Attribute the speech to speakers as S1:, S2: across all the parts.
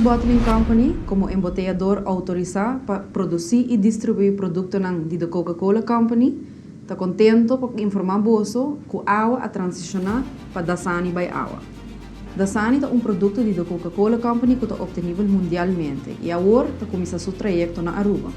S1: Bottling Company, como emboteyador autorisa pa produci y distribui productonan di The Coca-Cola Company, ta contento pa informa boso cu awa a transiciona pa Dasani by Awa. Dasani ta un producto di The Coca-Cola Company cu ta obtenibel mundialmente y awor ta cuminsa su trayecto na Aruba.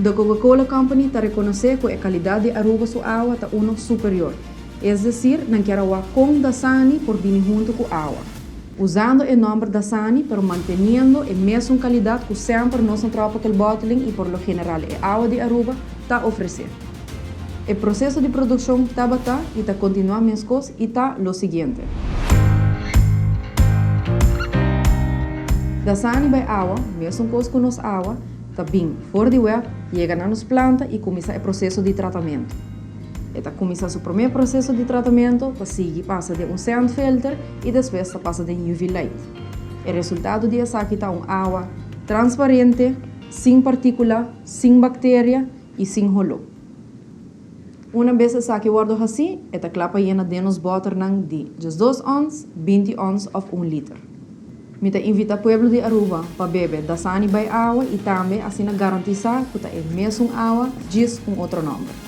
S1: The Coca-Cola Company ta reconoce cu e calidad di Aruba su awa ta uno superior, es decir, nan kier a wak con Dasani por bini hunto cu awa. Usando e nomber Dasani pero manteniendo e mesun calidad cu semper nos na Tropical Bottling y por lo general e awa di Aruba ta ofrece. E proceso di produccion tabata y ta continua mescos y ta lo siguiente. Dasani bay awa, mesun cos cu nos awa, ta bin for di web, yega na nos planta y cuminsa e proceso di tratamento. E ta cuminsa su prome proceso di tratamento, ta sigui pasa den un sand filter y despues ta pasa den UV light. E resultado di esaki ta un awa transparente, sin particula, sin bacteria y sin holo. Una bes esaki wordo haci, e ta cla pa yena den nos boternan di 12 ons, 20 ons of 1 liter. Mi ta invita pueblo di Aruba pa bebe Dasani by Awa y tambe asina garantisa cu ta e mesun awa, djis un otro nomber.